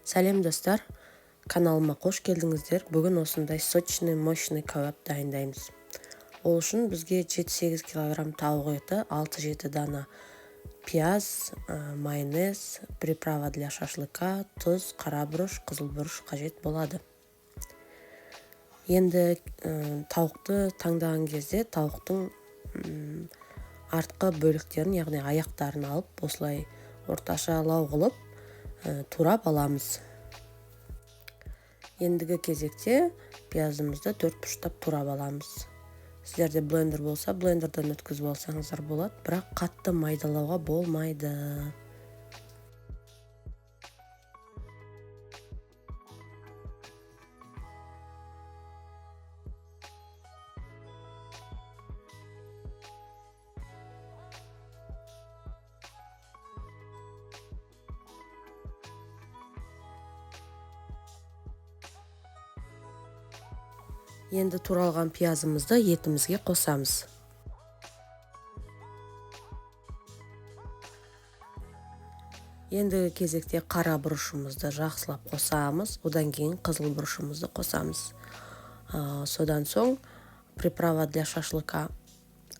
Сәлем, достар! Каналыма қош келдіңіздер. Бүгін осындай сочный, мощный кәуап дайындаймыз. Ол үшін бізге 7-8 килограмм тауық еті, 6-7 дана пияз, майонез, приправа для шашлыка, тұз, қара бұрыш, қызыл бұрыш қажет болады. Енді тауықты таңдаған кезде тауықтың артқы бөліктерін, яғни аяқтарын алып, осылай орташалау қылып, турап аламыз. Ендігі кезекте пиязымызды төрт бұрыштап турап аламыз. Сіздерде блендер болса, блендерден өткізіп алсаңыздар болады, бірақ қатты майдалауға болмайды. Енді туралған пиязымызды етімізге қосамыз. Ендігі кезекте қара бұрышымызды жақсылап қосамыз, одан кейін қызыл бұрышымызды қосамыз. Содан соң приправа для шашлыка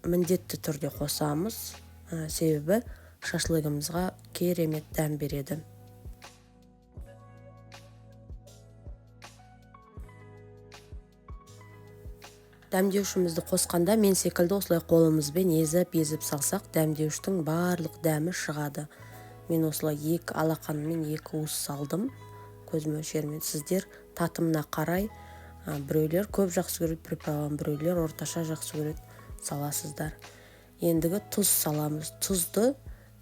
міндетті түрде қосамыз, себебі шашлыгымызға керемет дәм береді. Дәмдеушімізді қосқанда мен секілді осылай қолымызбен езіп-езіп салсақ, дәмдеуіштің барлық дәмі шығады. Мен осылай екі алақаныммен екі уыс салдым көз мөлшерімен. Сіздер татымына қарай, біреулер көп жақсы көреді приправаны, біреулер орташа жақсы көреді, саласыздар. Ендігі тұз саламыз. Тұзды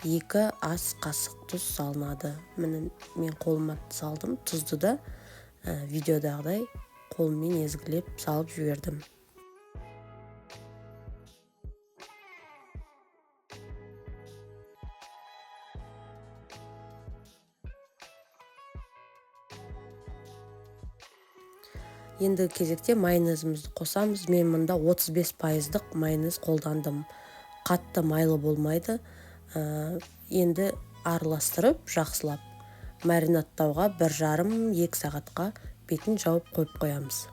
2 ас қасық тұз салынады. Міне мен қолыма салдым. Тұзды да, видеодағыдай қолыммен езгілеп салып жібердім. Ендігі кезекте майонезімізді қосамыз. Мен мұнда 35 пайыздық майонез қолдандым. Қатты майлы болмайды. Енді араластырып жақсылап маринадтауға бір жарым, екі сағатқа бетін жауып қойып қоямыз.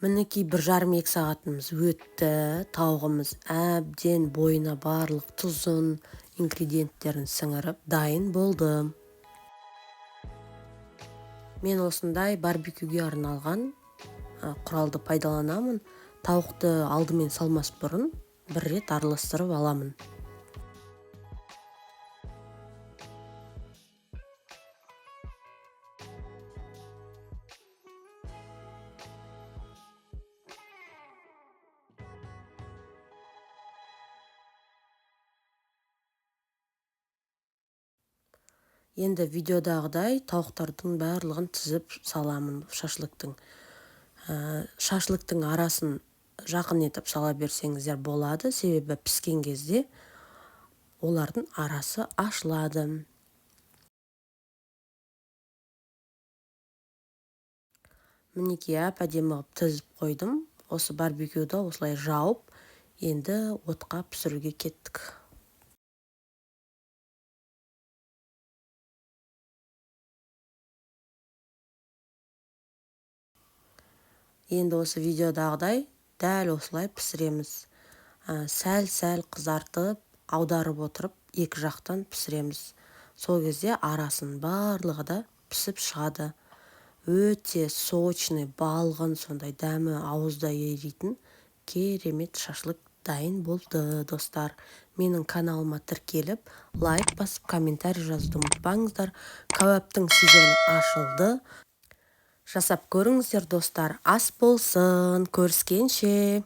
Мінекей, бір жарым, екі сағатымыз өтті. Тауығымыз әбден бойына барлық тұзын, ингредиенттерін сіңіріп, дайын болды. Мен осындай барбекюге арналған құралды пайдаланамын. Тауықты алдымен салмас бұрын бір рет араластырып аламын. Енді видеодағыдай тауықтардың барлығын тізіп саламын шашлыктың. Шашлыктың арасын жақын етіп сала берсеңіздер болады, себебі піскен кезде олардың арасы ашылады. Мінекей, әп-әдемі қылып тізіп қойдым. Осы барбекюді осылай жауып, енді отқа пісіруге кеттік. Енді осы видеодағыдай дәл осылай пісіреміз. Сәл-сәл қызартып, аударып отырып, екі жақтан пісіреміз. Сол кезде арасын барлығы да пісіп шығады. Өте сочный, балғын, сондай дәмі ауызда еритін керемет шашлык дайын болды, достар. Менің каналыма тіркеліп, лайк басып, комментарий жазуды ұмытпаңыздар. Кәуаптың сезоны ашылды. Жасап көріңіздер, достар. Ас болсын, көріскенше.